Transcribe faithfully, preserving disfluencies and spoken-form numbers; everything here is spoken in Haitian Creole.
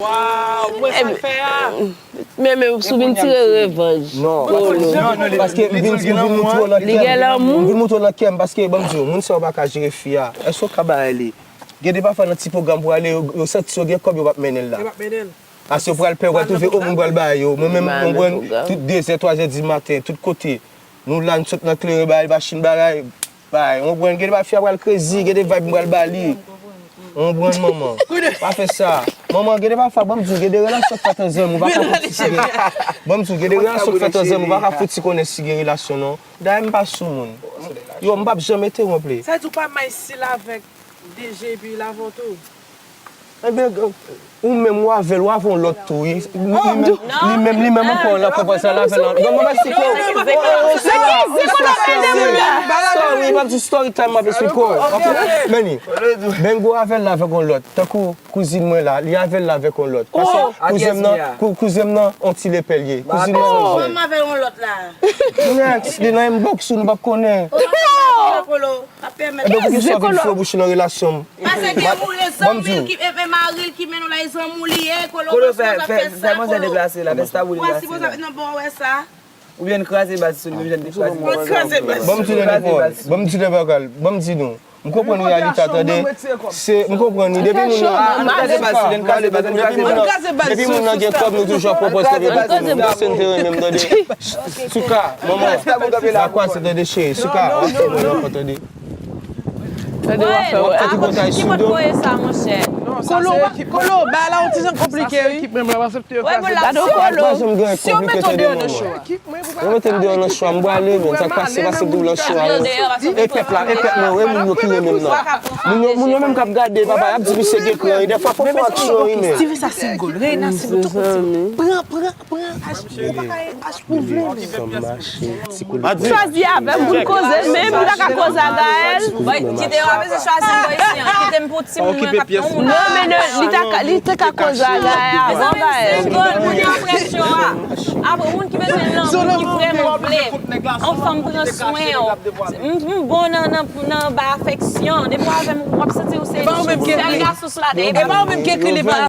Waw, mwen sa l fè a. Men, men, sou vin tire revanj. Non, paske m vin, m vin moutre w nan kè m. M vin moutre w nan kè m, paske, ban m di w, moun sa yo pa ka jere fi a. Èske w ka bay li? Gen de pafwa nan ti pwogram pou ale, yo, yo santi yo gen kòb, yo p ap mennen l la. Yo p ap mennen l. Paske yo pral pè, yo pral twouve, o, moun pral bay yo. Mwen menm, mwen pran tout de zè, twa zè di maten, tout kote. Nou la, n sot nan kleren, bay machin bagay. Bay, w konprann, gen de bagay fi a pral crazy, gen de vibe m pral ba li. W konprann, manman? Pa fè sa. Manman, gen de pafwa, ban m di w, gen de relasyon k fèt an zanmi, ou pa ka fouti si gen. Ban m di w, gen de relasyon k fèt an zanmi, ou pa ka fouti konnen si gen relasyon, non. Dayè, m pa sou moun. Yo, m p ap janm entewonp li. Sa di w pa may si l avèk D J epi l avè w tou? Ebyen, ou menm, ou avè l, ou avè yon lòt tou, wi. Li menm, li menm, li menm ankò, l ap fè sa, l avè l. Bon, mwen eksplike w. Sorry, m ap di story time, m ap eksplike w. Meni, Bengo avè l la avèk yon lòt. Tankou kouzin mwen la, li avè l la avèk yon lòt. Paske kouzen m nan, kou-, kouzen m nan, on ti lepèl ye. Kouzen mwen. Kòman avè yon lòt la? Next, li nan inbox ou, nou p ap konnen. Kòman avè yon lòt la, Kolo? Ebyen, poukisa w vin fouye bouch ou nan relasyon m? Pase gen moun e zanmi l ki, e, e mari l ki mennen w la, e zanmi w li ye, Kolo, fè, fè, fè manzè deplase la, fè stab ou deplase la. Ou sipoze nan bò wè sa. Oubyen n kraze baz sou li, menm jan n te kraze baz. Ban m di nenpòt, ban m di nenpòt, ban m di nou. M konprann reyalite a, tande. Se, m konprann wi, depi moun nan, depi moun nan, depi moun nan gen kòb, nou toujou ap pwopoze, m panse n te renmen m, tande. Souka, manman, n a kwaze, tande, cheri. Souka, w ap fè mwen ankò, tande. Tande, w ap fè, w ap fè tripotay sou do. Kolo, Kolo, bagay la yon ti jan konplike, wi. Gade w, Kolo. Si yo mete w deyò nan show a. Yo mete m deyò nan show a, m prale, men sa k pase, pase pou nan show a, yo. E pèp la, e pèp mwen, e moun yo ki renmen m nan. Moun yo, moun yo menm k ap gade, papa, y ap di misye gen kran, e dèfwa fò fè aksyon, wi, men. Steven sa single, Reina single, tout moun single. Pran, pran, pran, H, ou pa ka H pou vle, men. Chwazi avè m pou n koze, men m pa ka koze a Gaël. Kite yo, pa bezwen chwazi m bò isi an. Kite m pou timoun mwen k ap tann ou. Non, men li ta ka, li te ka koze a Gaël avan Gaël. Single, moun yo ap rèd cho a. Apre, moun ki bezwen lanmou, ki vrèman vle yon fanm pran swen w. M, m bon nan, nan, nan ba afeksyon. Depi w avè m, w ap santi w se sèl gasous ladan. E pa ou menm ki ekri li.